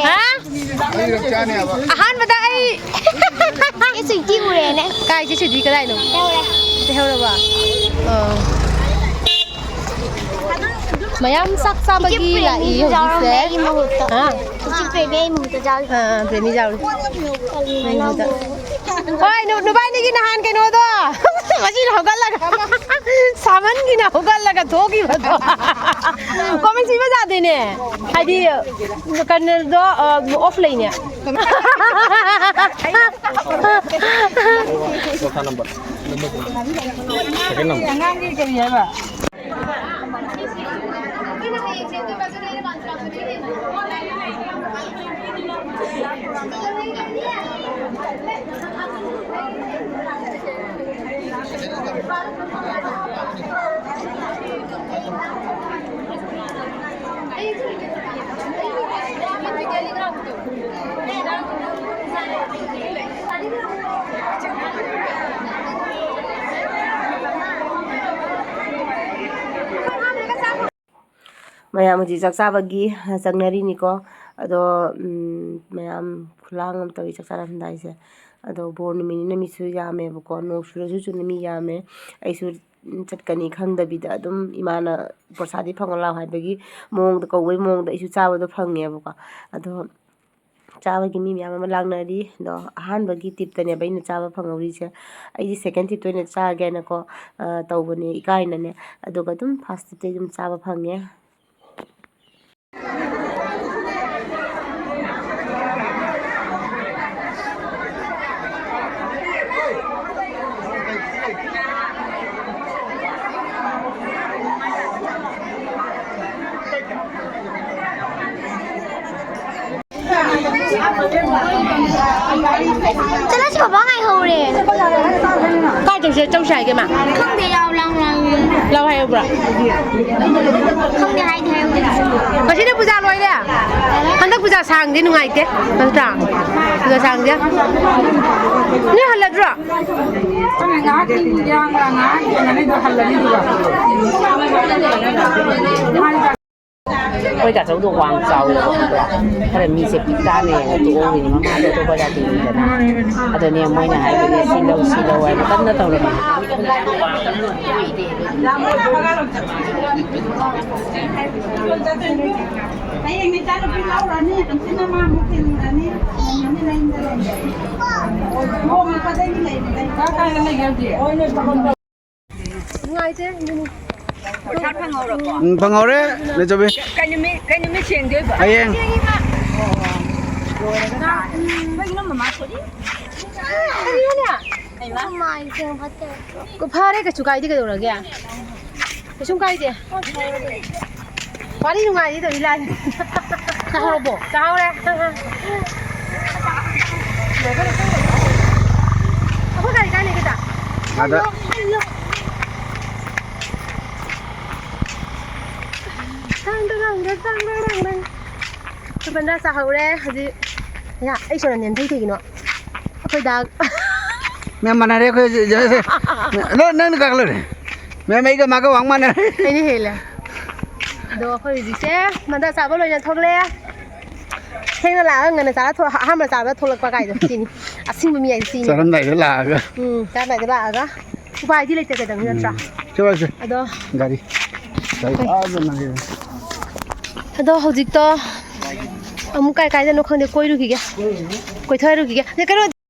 ꯍꯥ? ꯑꯍꯥꯟꯕꯗ ꯑꯩ ꯏꯆꯦ ꯁ꯭ꯋꯤꯇꯤ ꯎꯔꯦꯅꯦ꯫ ꯀꯥꯏ ꯏꯆꯦ ꯁ꯭ꯋꯤꯇꯤ ꯀꯗꯥꯏꯅꯣ? ꯂꯩꯍꯧꯔꯦ꯫ ꯂꯩꯍꯧꯔꯕꯣ? ꯑꯣ꯫ ꯃꯌꯥꯝ ꯆꯥꯛ ꯆꯥꯕꯒꯤ ꯏꯆꯦ ꯂꯥꯛꯏ ꯄ꯭ꯔꯦꯃꯤꯁꯨ ꯌꯥꯎꯔꯝꯃꯦ ꯍꯧꯖꯤꯛꯁꯦ꯫ ꯑꯩꯒꯤ ꯃꯍꯨꯠꯇ꯫ ꯍꯥ? ꯏꯆꯦ ꯄ꯭ꯔꯦꯃꯤ ꯑꯩ ꯃꯍꯨꯠꯇ ꯆꯥꯔꯨ꯫ ꯑꯥ, ꯑꯥ, ꯄ꯭ꯔꯦꯃꯤ ꯆꯥꯔꯨ꯫ ꯄ꯭ꯔꯦꯃꯤ ꯃꯍꯨꯠꯇ꯫ ꯍꯣꯏ, ꯅꯨ-, ꯅꯨꯕꯥꯅꯤꯒꯤ ꯅꯍꯥꯟ ꯀꯩꯅꯣꯗꯣ꯫ ꯉꯁꯤꯅ ꯍꯧꯒꯠꯂꯒ꯫ ꯁꯥꯃꯟꯒꯤꯅ ꯍꯧꯒꯠꯂꯒ ꯊꯣꯛꯈꯤꯕꯗꯣ꯫ ꯀꯣꯃꯦꯟ ꯁꯤꯕ ꯌꯥꯗꯦꯅꯦ꯫ ꯍꯥꯏꯗꯤ, ꯀꯩꯅꯣꯗꯣ, ꯑ, ꯑꯣꯐ ꯂꯩꯅꯦ꯫ Sofa number. Second number. ꯑꯉꯥꯡꯒꯤ ꯀꯔꯤ ꯍꯥꯏꯕ? ꯃꯌꯥꯝ ꯍꯧꯖꯤꯛ ꯆꯥꯛ ꯆꯥꯕꯒꯤ ꯆꯪꯅꯔꯤꯅꯤꯀꯣ꯫ ꯑꯗꯣ, ꯎꯝ, ꯃꯌꯥꯝ ꯈꯨꯂꯥꯡ ꯑꯃ ꯇꯧꯔꯤ ꯆꯥꯛ ꯆꯥꯔꯝꯗꯥꯏꯁꯦ꯫ ꯑꯗꯣ ꯕꯣꯔ ꯅꯨꯃꯤꯠꯅꯤꯅ ꯃꯤꯁꯨ ꯌꯥꯝꯃꯦꯕꯀꯣ, ꯅꯣꯡ ꯆꯨꯔꯁꯨ ꯆꯨꯅ ꯃꯤ ꯌꯥꯝꯃꯦ꯫ ꯑꯩꯁꯨ, ꯎꯝ, ꯆꯠꯀꯅꯤ ꯈꯪꯗꯕꯤꯗ ꯑꯗꯨꯝ ꯏꯃꯥꯅ ꯄ꯭ꯔꯁꯥꯗꯤ ꯐꯪꯉ ꯂꯥꯛꯑꯣ ꯍꯥꯏꯕꯒꯤ ꯃꯑꯣꯡꯗ, ꯀꯧꯕꯒꯤ ꯃꯑꯣꯡꯗ ꯑꯩꯁꯨ ꯆꯥꯕꯗꯣ ꯐꯪꯉꯦꯕꯀꯣ꯫ ꯑꯗꯣ ꯆꯥꯕꯒꯤ ꯃꯤ ꯃꯌꯥꯝ ꯑꯃ ꯂꯥꯛꯅꯔꯤ꯫ ꯑꯗꯣ ꯑꯍꯥꯟꯕꯒꯤ ꯇꯤꯞꯇꯅꯦꯕ ꯑꯩꯅ ꯆꯥꯕ ꯐꯪꯍꯧꯔꯤꯁꯦ꯫ ꯑꯩꯗꯤ ꯁꯦꯀꯦꯟ ꯇꯤꯞꯇ ꯑꯣꯏꯅ ꯆꯥꯒꯦꯅꯀꯣ, ꯑ, ꯇꯧꯕꯅꯦ ꯏꯀꯥꯏꯅꯅꯦ꯫ ꯑꯗꯨꯒ ꯑꯗꯨꯝ ꯐꯥꯔꯁ ꯇꯤꯞꯇ ꯑꯗꯨꯝ ꯆꯥꯕ ꯐꯪꯉꯦ꯫ ꯆꯠꯂꯁꯤ, ꯕꯕꯥ ꯉꯥꯏꯍꯧꯔꯦ꯫ ꯀꯥꯏ ꯆꯧꯁꯦ, ꯆꯧꯁꯦ ꯍꯥꯏꯒꯦ ꯃꯥ? ꯈꯪꯗꯦ, ꯂꯥꯎ, ꯂꯥꯎ, ꯂꯥꯎ꯫ ꯂꯥꯎ ꯍꯥꯏꯌꯨꯕ꯭ꯔꯣ? ꯈꯪꯗꯦ, ꯍꯥꯏꯗꯤ ꯍꯥꯏꯌꯨ꯫ ꯉꯁꯤꯗꯤ ꯄꯨꯖꯥ ꯂꯣꯏꯔꯦ꯫ ꯍꯟꯗꯛ ꯄꯨꯖꯥ ꯁꯥꯡꯗꯤ ꯅꯨꯡꯉꯥꯏꯇꯦ, ꯅꯠꯇ꯭ꯔꯥ? ꯄꯨꯖꯥ ꯁꯥꯡꯗꯦ꯫ ꯅꯣꯏ ꯍꯜꯂꯗ꯭ꯔꯣ? ꯉꯥꯏꯍꯥꯛ ꯌꯦꯡꯉꯒ ꯉꯥꯏꯍꯥꯛ ꯌꯦꯡꯉꯅꯤ, ꯑꯗꯨ ꯍꯜꯂꯅꯤ, ꯑꯗꯨꯒ꯫ ꯑꯩꯈꯣꯏ ꯇꯥꯆꯧꯗꯣ ꯋꯥꯡ ꯆꯥꯎꯋꯦꯕꯀꯣ, ꯈꯔ ꯃꯤꯁꯦ ꯄꯤꯛ ꯇꯥꯅ ꯌꯦꯡꯉ ꯇꯣꯛꯍꯧꯔꯤꯅꯤ, ꯃꯃꯥꯗꯣ ꯑꯇꯣꯞꯄ ꯖꯥꯇꯤꯅꯤꯗꯅ꯫ ꯑꯗꯨꯅꯦ ꯃꯣꯏꯅ ꯍꯥꯏꯕꯅꯦ, "ꯁꯤ ꯂꯧ, ꯁꯤ ꯂꯧ" ꯍꯥꯏꯅ ꯀꯟꯅ ꯇꯧꯔꯝꯃꯤ꯫ ꯍꯌꯦꯡ ꯏꯆꯥꯅꯨꯄꯤ ꯂꯧꯔꯅꯤ, ꯍꯪꯆꯤꯠꯅ ꯃꯥ ꯑꯃꯨꯛ ꯊꯤꯜꯂꯨꯔꯅꯤ꯫ ꯅꯣꯡꯃ ꯐꯗꯣꯏꯅꯤ ꯂꯩꯕꯗ꯫ ꯀꯥꯏ ꯀꯥꯏꯗ ꯂꯩꯒꯦ ꯍꯧꯖꯤꯛ? ꯅꯨꯡꯉꯥꯏꯇꯦ, ꯑꯗꯨꯅꯤ꯫ ꯄꯩꯁꯥ ꯐꯪꯍꯧꯔꯕꯣ? ꯎꯝ, ꯐꯪꯍꯧꯔꯦ, ꯂꯩꯖꯕꯤ꯫ ꯀꯩ ꯅꯨꯃꯤꯠ, ꯀꯩ ꯅꯨꯃꯤꯠ ꯁꯦꯡꯗꯣꯏꯕ? ꯍꯌꯦꯡ꯫ ꯀꯔꯤꯅꯣꯅꯦ? ꯐꯔꯦ, ꯀꯩꯁꯨ ꯀꯥꯏꯗꯦ, ꯀꯩꯗꯧꯔꯒꯦ? ꯀꯩꯁꯨꯝ ꯀꯥꯏꯗꯦ꯫ ꯋꯥꯔꯤ ꯅꯨꯡꯉꯥꯏꯔꯤ ꯇꯧꯔꯤ ꯂꯥꯏ꯫ ꯆꯥꯍꯧꯔꯕꯣ? ꯆꯥꯍꯧꯔꯦ꯫ ꯑꯩꯈꯣꯏ ꯒꯥꯔꯤ ꯀꯥꯏ ꯂꯩꯒꯦ, ꯇꯥ? ꯑꯥꯗ꯫ ꯇꯥꯡ, ꯇꯥꯡ, ꯇꯥꯡ, ꯇꯥꯡ, ꯇꯥꯡ, ꯇꯥꯡ, ꯇꯥꯡ꯫ ꯑꯩꯈꯣꯏ ꯕꯟꯗꯥ ꯆꯥꯍꯧꯔꯦ ꯍꯧꯖꯤꯛ꯫ ꯌꯥ, ꯑꯩ ꯁꯣꯔ ꯅꯦꯝꯊꯩ ꯀꯩꯒꯤꯅꯣ? ꯑꯩꯈꯣꯏ ꯗꯥ꯫ ꯃꯌꯥꯝ ꯃꯥꯟꯅꯔꯦ ꯑꯩꯈꯣꯏ ꯍꯧꯖꯤꯛ, ꯍꯧꯖꯤꯛ, ꯍꯧꯖꯤꯛ꯫ ꯂꯣꯏ ꯅꯪꯅ ꯀꯥꯈꯠꯂꯨꯅꯦ꯫ ꯃꯌꯥꯝ ꯑꯩꯒ ꯃꯥꯒ ꯋꯥꯡ ꯃꯥꯟꯅꯔꯦ꯫ ꯑꯩꯅ ꯍꯦꯜꯂꯦ꯫ ꯑꯗꯣ ꯑꯩꯈꯣꯏ ꯍꯧꯖꯤꯛꯁꯦ ꯃꯟꯗꯥ ꯆꯥꯕ ꯂꯣꯏꯅ ꯊꯣꯛꯂꯛꯑꯦ꯫ ꯊꯦꯡꯅ ꯂꯥꯛꯑꯒ ꯉꯟꯅ ꯆꯥꯔ ꯊꯣꯛ-, ꯑꯍꯥꯟꯕ ꯆꯥꯕꯗ ꯊꯣꯛꯂꯛꯄ ꯀꯥꯏꯗꯣ ꯁꯤꯅꯤ꯫ ꯑꯁꯤꯡꯕ ꯃꯤ ꯍꯥꯏꯁꯦ ꯁꯤꯅꯤ꯫ ꯆꯥꯔꯝꯗꯥꯏꯗ ꯂꯥꯛꯑꯒ꯫ ꯎꯝ, ꯆꯥꯔꯝꯗꯥꯏꯗ ꯂꯥꯛꯑꯒ꯫ ꯎꯄꯥꯏꯗꯤ ꯂꯩꯇꯦ ꯀꯩꯗꯧꯅꯤ, ꯅꯠꯇ꯭ꯔꯥ? ꯎꯝ꯫ ꯁꯤ ꯋꯥꯏꯁꯦ꯫ ꯑꯗꯣ ꯒꯥꯔꯤ꯫ ꯒꯥꯔꯤ ꯍꯣꯏ꯫ ꯑꯥꯗ ꯂꯩꯔꯦ꯫ ꯑꯗꯣ ꯍꯧꯖꯤꯛꯇꯣ ꯑꯃꯨꯛ ꯀꯥꯏ ꯀꯥꯏꯗꯅꯣ ꯈꯪꯗꯦ ꯀꯣꯏꯔꯨꯈꯤꯒꯦ꯫ ꯀꯣꯏꯊꯔꯨꯈꯤꯒꯦ꯫ ꯅꯦ, ꯀꯩꯅꯣ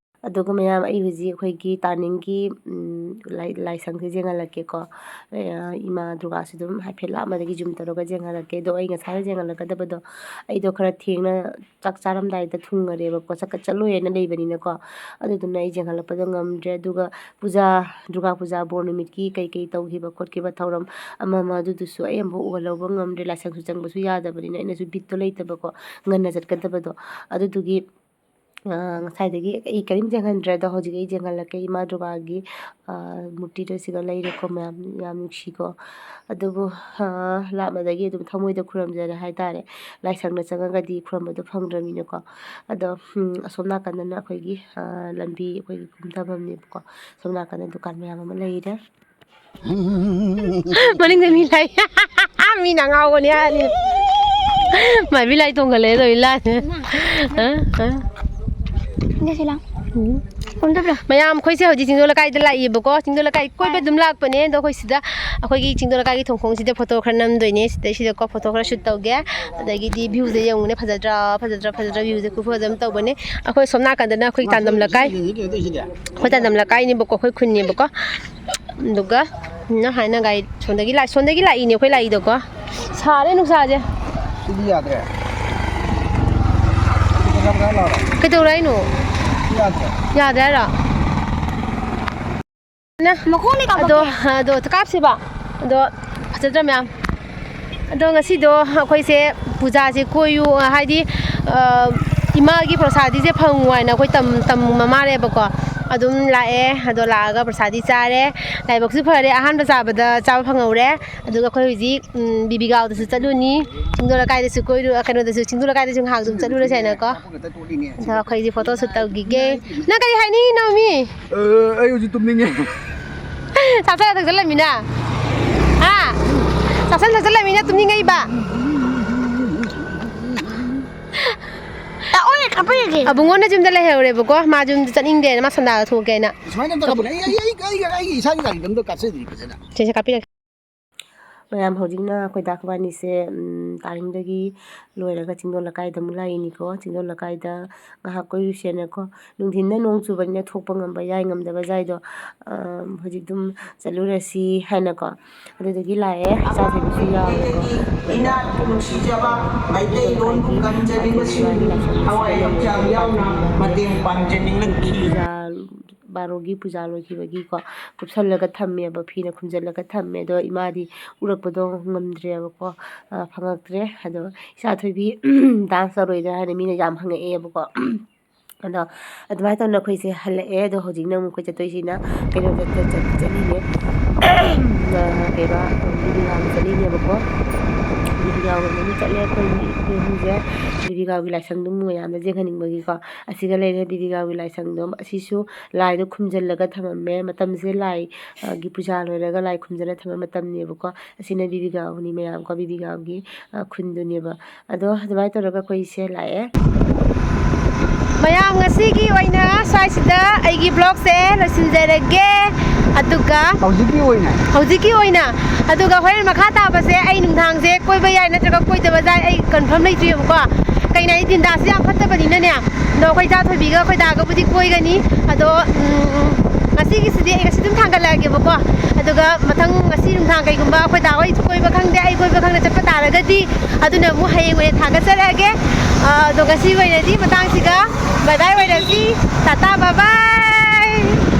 ꯑꯗꯨꯒ ꯃꯌꯥꯝ, ꯑꯩ ꯍꯧꯖꯤꯛ ꯑꯩꯈꯣꯏꯒꯤ ꯇꯥꯅꯤꯡꯒꯤ, ꯎꯝ, ꯂꯥꯏ-, ꯂꯥꯏꯁꯪꯁꯦ ꯌꯦꯡꯍꯜꯂꯛꯀꯦꯀꯣ꯫ ꯑ, ꯏꯃꯥ ꯗꯨꯔꯒꯥꯁꯨ ꯑꯗꯨꯝ ꯍꯥꯏꯐꯦꯠ ꯂꯥꯞꯃꯗꯒꯤ zoom ꯇꯧꯔꯒ ꯌꯦꯡꯍꯜꯂꯛꯀꯦ꯫ ꯑꯗꯣ ꯑꯩ ꯉꯁꯥꯏꯅ ꯌꯦꯡꯍꯜꯂꯛꯀꯗꯕꯗꯣ, ꯑꯩꯗꯣ ꯈꯔ ꯊꯦꯡꯅ ꯆꯥꯛ ꯆꯥꯔꯝꯗꯥꯏꯗ ꯊꯨꯡꯉꯔꯦꯕꯀꯣ, ꯆꯠꯀ-, ꯆꯠꯂꯣꯏꯅ ꯂꯩꯕꯅꯤꯅꯀꯣ꯫ ꯑꯗꯨꯗꯨꯅ ꯑꯩ ꯌꯦꯡꯍꯜꯂꯛꯄꯗꯣ ꯉꯝꯗ꯭ꯔꯦ꯫ ꯑꯗꯨꯒ ꯄꯨꯖꯥ, ꯗꯨꯔꯒꯥ ꯄꯨꯖꯥ ꯕꯣꯔ ꯅꯨꯃꯤꯠꯀꯤ ꯀꯩꯀꯩ ꯇꯧꯈꯤꯕ ꯈꯣꯠꯈꯤꯕ ꯊꯧꯔꯝ ꯑꯃ ꯑꯃ, ꯑꯗꯨꯗꯨꯁꯨ ꯑꯩ ꯑꯃꯨꯛ ꯎꯍꯜꯍꯧꯕ ꯉꯝꯗ꯭ꯔꯦ꯫ ꯂꯥꯏꯁꯪꯁꯨ ꯆꯪꯕꯁꯨ ꯌꯥꯗꯕꯅꯤꯅ, ꯑꯩꯅꯁꯨ ꯕꯤꯠꯇꯣ ꯂꯩꯇꯕꯀꯣ, ꯉꯟꯅ ꯆꯠꯀꯗꯕꯗꯣ꯫ ꯑꯗꯨꯗꯨꯒꯤ ꯑ, ꯉꯁꯥꯏꯗꯒꯤ ꯑꯩ ꯀꯔꯤꯝ ꯌꯦꯡꯍꯟꯗ꯭ꯔꯦ꯫ ꯑꯗꯣ ꯍꯧꯖꯤꯛ ꯑꯩ ꯌꯦꯡꯍꯜꯂꯛꯀꯦ, ꯏꯃꯥ ꯗꯨꯔꯒꯥꯒꯤ, ꯑ, ꯃꯨꯔꯇꯤꯗꯣ ꯁꯤꯒ ꯂꯩꯔꯦꯀꯣ ꯃꯌꯥꯝ, ꯌꯥꯝ ꯅꯨꯡꯁꯤꯀꯣ꯫ ꯑꯗꯨꯕꯨ, ꯑ, ꯂꯥꯞꯅꯗꯒꯤ ꯑꯗꯨꯝ ꯊꯃꯣꯏꯗ ꯈꯨꯔꯨꯝꯖꯔꯦ ꯍꯥꯏꯇꯥꯔꯦ꯫ ꯂꯥꯏꯁꯪꯗ ꯆꯪꯉꯒꯗꯤ ꯈꯨꯔꯨꯝꯕꯗꯣ ꯐꯪꯗ꯭ꯔꯕꯅꯤꯅꯀꯣ꯫ ꯑꯗꯣ, ꯎꯝ, ꯑꯁꯣꯝ ꯅꯥꯀꯟꯗꯅ ꯑꯩꯈꯣꯏꯒꯤ, ꯑ, ꯂꯝꯕꯤ, ꯑꯩꯈꯣꯏꯒꯤ ꯀꯨꯝꯊꯐꯝꯅꯦꯕꯀꯣ꯫ ꯑꯁꯣꯝ ꯅꯥꯀꯟꯗ ꯗꯨꯀꯥꯟ ꯃꯌꯥꯝ ꯑꯃ ꯂꯩꯔꯦ꯫ ꯃꯅꯤꯡꯗ ꯃꯤ ꯂꯥꯛꯏ꯫ ꯃꯤꯅ ꯉꯥꯎꯕꯅꯤ ꯍꯥꯏꯅꯤ꯫ ꯃꯥꯏꯕꯤ ꯂꯥꯏ ꯇꯣꯡꯈꯠꯂꯛꯑꯦ ꯇꯧꯔꯤ ꯂꯥꯏꯁꯦ꯫ ꯑ, ꯑ꯫ ꯁꯤꯗ ꯁꯤ ꯂꯥꯎ꯫ ꯎꯝ꯫ ꯀꯣꯟ ꯆꯠꯄ꯭ꯔꯥ? ꯃꯌꯥꯝ, ꯑꯩꯈꯣꯏꯁꯦ ꯍꯧꯖꯤꯛ ꯆꯤꯡꯗꯣꯟ ꯂꯩꯀꯥꯏꯗ ꯂꯥꯛꯏꯕꯀꯣ꯫ ꯆꯤꯡꯗꯣꯟ ꯂꯩꯀꯥꯏ ꯀꯣꯏꯕ ꯑꯗꯨꯝ ꯂꯥꯛꯄꯅꯦ꯫ ꯑꯗꯣ ꯑꯩꯈꯣꯏ ꯁꯤꯗ, ꯑꯩꯈꯣꯏꯒꯤ ꯆꯤꯡꯗꯣꯟ ꯂꯩꯀꯥꯏꯒꯤ ꯊꯣꯡꯈꯣꯡꯁꯤꯗ ꯐꯣꯇꯣ ꯈꯔ ꯅꯝꯗꯣꯏꯅꯦ꯫ ꯁꯤꯗꯩꯁꯤꯗꯀꯣ ꯐꯣꯇꯣ ꯈꯔ shoot ꯇꯧꯒꯦ꯫ ꯑꯗꯒꯤꯗꯤ viewꯁꯦ ꯌꯦꯡꯉꯨꯅꯦ, ꯐꯖꯗ꯭ꯔꯥ, ꯐꯖꯗ꯭ꯔꯥ, ꯐꯖꯗ꯭ꯔꯥ, viewꯁꯦ ꯈꯨꯐꯖ ꯑꯃ ꯇꯧꯕꯅꯦ꯫ ꯑꯩꯈꯣꯏ ꯁꯣꯝ ꯅꯥꯀꯟꯗꯅ ꯑꯩꯈꯣꯏ ꯇꯥꯟꯗꯝ ꯂꯩꯀꯥꯏ꯫ ꯑꯩꯈꯣꯏ ꯇꯥꯟꯗꯝ ꯂꯩꯀꯥꯏꯅꯦꯕꯀꯣ, ꯑꯩꯈꯣꯏ ꯈꯨꯟꯅꯦꯕꯀꯣ꯫ ꯑꯗꯨꯒ ꯅ ꯍꯥꯏꯅ ꯒꯥꯔꯤ ꯁꯣꯝꯗꯒꯤ ꯂꯥꯛ-, ꯁꯣꯝꯗꯒꯤ ꯂꯥꯛꯏꯅꯦ ꯑꯩꯈꯣꯏ ꯂꯥꯛꯏꯗꯣꯀꯣ꯫ ꯁꯥꯔꯦ ꯅꯨꯡꯁꯥꯁꯦ꯫ ꯁꯤꯗꯤ ꯌꯥꯗ꯭ꯔꯦ꯫ ꯁꯤꯗꯤ ꯈꯔ ꯈꯔ ꯂꯥꯎꯔꯣ꯫ ꯀꯩꯗꯧꯔꯦ ꯍꯥꯏꯅꯣ? ꯁꯤ ꯌꯥꯗ꯭ꯔꯦ꯫ ꯌꯥꯗ꯭ꯔꯦ ꯍꯥꯏꯔꯣ? ꯅ-, ꯃꯈꯣꯡꯅ ꯑꯗꯣ, ꯀꯥꯞꯄꯛꯀꯦ꯫ ꯑꯗꯣ ꯀꯥꯞꯁꯤꯕ꯫ ꯑꯗꯣ ꯐꯖꯗ꯭ꯔꯥ ꯃꯌꯥꯝ? ꯑꯗꯣ ꯉꯁꯤꯗꯣ ꯑꯩꯈꯣꯏꯁꯦ ꯄꯨꯖꯥꯁꯦ ꯀꯣꯏꯌꯨ, ꯍꯥꯏꯗꯤ, ꯑ, ꯏꯃꯥꯒꯤ ꯄ꯭ꯔꯁꯥꯗꯤꯁꯦ ꯐꯪꯉꯨ ꯍꯥꯏꯅ ꯑꯩꯈꯣꯏ ꯇꯝ-, ꯇꯝꯃ ꯃꯥꯜꯂꯦꯕꯀꯣ꯫ ꯑꯗꯨꯝ ꯂꯥꯛꯑꯦ, ꯑꯗꯣ ꯂꯥꯛꯑꯒ ꯄ꯭ꯔꯁꯥꯗꯤ ꯆꯥꯔꯦ꯫ ꯂꯥꯏꯕꯛꯁꯨ ꯐꯔꯦ, ꯑꯍꯥꯟꯕ ꯆꯥꯕꯗ ꯆꯥꯕ ꯐꯪꯍꯧꯔꯦ꯫ ꯑꯗꯨꯒ ꯑꯩꯈꯣꯏ ꯍꯧꯖꯤꯛ, ꯎꯝ, ꯕꯤꯕꯤꯒꯥꯎꯗꯁꯨ ꯆꯠꯂꯨꯅꯤ, ꯆꯤꯡꯗꯣꯟ ꯂꯩꯀꯥꯏꯗꯁꯨ ꯀꯣꯏꯔꯨ-, ꯀꯩꯅꯣꯗꯁꯨ, ꯆꯤꯡꯗꯣꯟ ꯂꯩꯀꯥꯏꯗꯁꯨ ꯉꯥꯏꯍꯥꯛ ꯑꯗꯨꯝ ꯆꯠꯂꯨꯔꯁꯦ ꯍꯥꯏꯅꯀꯣ꯫ ꯑꯗꯣ ꯑꯩꯈꯣꯏ ꯍꯧꯖꯤꯛ photo shoot ꯇꯧꯈꯤꯒꯦ꯫ ꯅꯪ ꯀꯔꯤ ꯍꯥꯏꯅꯤꯡꯉꯤꯅꯣ ꯃꯤ? ꯑ, ꯑꯩ ꯍꯧꯖꯤꯛ ꯇꯨꯝꯅꯤꯡꯉꯦ꯫ ꯆꯥꯁꯜꯂ ꯊꯛꯆꯜꯂꯃꯤꯅ? ꯍꯥ? ꯆꯥꯁꯜ ꯊꯛꯆꯜꯂꯃꯤꯅ ꯇꯨꯝꯅꯤꯡꯉꯛꯏꯕ? ꯂꯥꯛꯑꯣꯅꯦ, ꯀꯥꯞꯄꯤꯔꯒꯦ꯫ ꯑꯕꯨꯡꯉꯣꯅ ꯌꯨꯝꯗ ꯂꯩꯍꯧꯔꯦꯕꯀꯣ, ꯃꯥ ꯌꯨꯝꯗ ꯆꯠꯅꯤꯡꯗꯦꯅ, ꯃꯥ ꯁꯟꯗꯥꯒ ꯊꯣꯛꯀꯦꯅ꯫ ꯁꯨꯃꯥꯏꯅ ꯑꯝꯇ ꯀꯥꯞꯄꯨꯅꯦ꯫ ꯑꯩ, ꯑꯩ, ꯑꯩ, ꯑꯩ, ꯑꯩꯒꯤ ꯏꯁꯥꯒꯤ ꯒꯥꯔꯤꯗ ꯑꯝꯇ ꯀꯥꯞꯆꯗ꯭ꯔꯤ ꯐꯖꯅ꯫ ꯁꯦ, ꯁꯦ, ꯀꯥꯞꯄꯤꯔꯒꯦ꯫ ꯃꯌꯥꯝ, ꯍꯧꯖꯤꯛꯅ ꯑꯩꯈꯣꯏ ꯗꯥ ꯈꯕꯥꯅꯤꯁꯦ, ꯎꯝ, ꯇꯥꯔꯤꯡꯗꯒꯤ ꯂꯣꯏꯔꯒ ꯆꯤꯡꯗꯣꯜ ꯂꯩꯀꯥꯏꯗ ꯑꯃꯨꯛ ꯂꯥꯛꯏꯅꯤꯀꯣ꯫ ꯆꯤꯡꯗꯣꯜ ꯂꯩꯀꯥꯏꯗ ꯉꯥꯏꯍꯥꯛ ꯀꯣꯏꯔꯨꯁꯦꯅꯀꯣ꯫ ꯅꯨꯡꯊꯤꯟꯗ ꯅꯣꯡ ꯆꯨꯕꯅꯤꯅ ꯊꯣꯛꯄ ꯉꯝꯕ ꯌꯥꯏ, ꯉꯝꯗꯕ ꯌꯥꯏꯗꯣ, ꯑ, ꯍꯧꯖꯤꯛ ꯑꯗꯨꯝ ꯆꯠꯂꯨꯔꯁꯤ ꯍꯥꯏꯅꯀꯣ꯫ ꯑꯗꯨꯗꯨꯒꯤ ꯂꯥꯛꯑꯦ, ꯏꯆꯥ ꯊꯣꯏꯕꯤꯁꯨ ꯌꯥꯎꯔꯦꯀꯣ꯫ ꯏꯅꯥꯠ ꯅꯨꯡꯁꯤꯖꯕ ꯃꯩꯇꯩꯂꯣꯟꯕꯨ ꯀꯟꯖꯅꯤꯡꯕꯁꯤꯡ ꯊꯋꯥꯏ ꯍꯛꯆꯥꯡ ꯌꯥꯎꯅ ꯃꯇꯦꯡ ꯄꯥꯡꯖꯅꯤꯡꯂꯛꯈꯤ꯫ ꯕꯥꯔꯣꯒꯤ ꯄꯨꯖꯥ ꯂꯣꯏꯈꯤꯕꯒꯤꯀꯣ, ꯀꯨꯞꯁꯜꯂꯒ ꯊꯝꯃꯦꯕ, ꯐꯤꯅ ꯈꯨꯝꯖꯤꯜꯂꯒ ꯊꯝꯃꯦ꯫ ꯑꯗꯣ ꯏꯃꯥꯗꯤ ꯎꯔꯛꯄꯗꯣ ꯉꯝꯗ꯭ꯔꯦꯕꯀꯣ, ꯑ, ꯐꯪꯉꯛꯇ꯭ꯔꯦ꯫ ꯑꯗꯣ ꯏꯆꯥ ꯊꯣꯏꯕꯤ dance ꯇꯧꯔꯣꯏꯗ꯭ꯔꯥ ꯍꯥꯏꯅ ꯃꯤꯅ ꯌꯥꯝ ꯍꯪꯉꯛꯑꯦꯕꯀꯣ꯫ ꯑꯗꯣ ꯑꯗꯨꯃꯥꯏꯅ ꯇꯧꯅ ꯑꯩꯈꯣꯏꯁꯦ ꯍꯜꯂꯛꯑꯦ꯫ ꯑꯗꯣ ꯍꯧꯖꯤꯛꯅ ꯑꯃꯨꯛ ꯑꯩꯈꯣꯏ ꯆꯠꯇꯣꯏꯁꯤꯅ ꯀꯩꯅꯣꯗ ꯆꯠ-, ꯆꯠ-, ꯆꯠꯂꯤꯅꯦ꯫ ꯑ, ꯀꯩꯕ, ꯕꯤꯕꯤꯒꯥꯎꯗ ꯆꯠꯂꯤꯅꯦꯕꯀꯣ꯫ ꯕꯤꯕꯤꯒꯥꯎꯗ ꯑꯃꯨꯛ ꯆꯠꯂꯦ ꯑꯩꯈꯣꯏ ꯃꯤ, ꯑꯩꯈꯣꯏ ꯑꯍꯨꯝꯁꯦ꯫ ꯕꯤꯕꯤꯒꯥꯎꯒꯤ ꯂꯥꯏꯁꯪꯗꯨ ꯃꯌꯥꯝꯗ ꯌꯦꯡꯍꯟꯅꯤꯡꯕꯒꯤꯀꯣ꯫ ꯑꯁꯤꯒ ꯂꯩꯔꯦ ꯕꯤꯕꯤꯒꯥꯎꯒꯤ ꯂꯥꯏꯁꯪꯗꯣ꯫ ꯑꯁꯤꯁꯨ ꯂꯥꯏꯗꯣ ꯈꯨꯝꯖꯤꯜꯂꯒ ꯊꯝꯃꯝꯃꯦ꯫ ꯃꯇꯝꯁꯦ ꯂꯥꯏ, ꯑ, ꯒꯤ ꯄꯨꯖꯥ ꯂꯣꯏꯔꯒ ꯂꯥꯏ ꯈꯨꯝꯖꯤꯜꯂ ꯊꯝꯕ ꯃꯇꯝꯅꯦꯕꯀꯣ꯫ ꯑꯁꯤꯅ ꯕꯤꯕꯤꯒꯥꯎꯅꯤ ꯃꯌꯥꯝ ꯀꯣ, ꯕꯤꯕꯤꯒꯥꯎꯒꯤ, ꯑ, ꯈꯨꯟꯗꯨꯅꯦꯕ꯫ ꯑꯗꯣ ꯑꯗꯨꯃꯥꯏꯅ ꯇꯧꯔꯒ ꯑꯩꯈꯣꯏꯁꯦ ꯂꯥꯛꯑꯦ꯫ ꯃꯌꯥꯝ, ꯉꯁꯤꯒꯤ ꯑꯣꯏꯅ ꯁ꯭ꯋꯥꯏꯁꯤꯗ ꯑꯩꯒꯤ vlogꯁꯦ ꯂꯣꯏꯁꯤꯟꯖꯔꯒꯦ꯫ ꯑꯗꯨꯒ ꯍꯧꯖꯤꯛꯀꯤ ꯑꯣꯏꯅ? ꯍꯧꯖꯤꯛꯀꯤ ꯑꯣꯏꯅ꯫ ꯑꯗꯨꯒ ꯍꯣꯔꯦꯟ ꯃꯈꯥ ꯇꯥꯕꯁꯦ ꯑꯩ ꯅꯨꯡꯗꯥꯡꯁꯦ ꯀꯣꯏꯕ ꯌꯥꯏ ꯅꯠꯇ꯭ꯔꯒ ꯀꯣꯏꯗꯕ ꯌꯥꯏ ꯑꯩ confirm ꯂꯩꯇ꯭ꯔꯤꯕꯀꯣ꯫ ꯀꯩꯅꯣ ꯍꯥꯏꯗꯤ ꯗꯤꯟꯗꯥꯁꯤ ꯌꯥꯝ ꯐꯠꯇꯕꯅꯤꯅꯅꯦ꯫ ꯑꯗꯣ ꯑꯩꯈꯣꯏ ꯏꯆꯥ ꯊꯣꯏꯕꯤꯒ ꯑꯩꯈꯣꯏ ꯗꯥꯒꯕꯨꯗꯤ ꯀꯣꯏꯒꯅꯤ꯫ ꯑꯗꯣ, ꯎꯝ, ꯉꯁꯤꯒꯤꯁꯤꯗꯤ ꯑꯩ ꯉꯁꯤ ꯑꯗꯨꯝ ꯊꯥꯡꯒꯠꯂꯛꯑꯒꯦꯕꯀꯣ꯫ ꯑꯗꯨꯒ ꯃꯊꯪ ꯉꯁꯤ ꯅꯨꯡꯗꯥꯡ ꯀꯩꯒꯨꯝꯕ ꯑꯩꯈꯣꯏ ꯗꯥ ꯍꯣꯏ ꯀꯣꯏꯕ ꯈꯪꯗꯦ, ꯑꯩ ꯀꯣꯏꯕ ꯈꯪꯗꯦ ꯆꯠꯄ ꯇꯥꯔꯒꯗꯤ ꯑꯗꯨꯅ ꯑꯃꯨꯛ ꯍꯌꯦꯡ ꯑꯣꯏꯅ ꯊꯥꯒꯠꯆꯔꯛꯑꯒꯦ꯫ ꯑ, ꯑꯗꯣ ꯉꯁꯤꯒꯤ ꯑꯣꯏꯅꯗꯤ ꯃꯇꯥꯡꯁꯤꯒ bye bye ꯑꯣꯏꯔꯁꯤ꯫ Tata bye bye꯫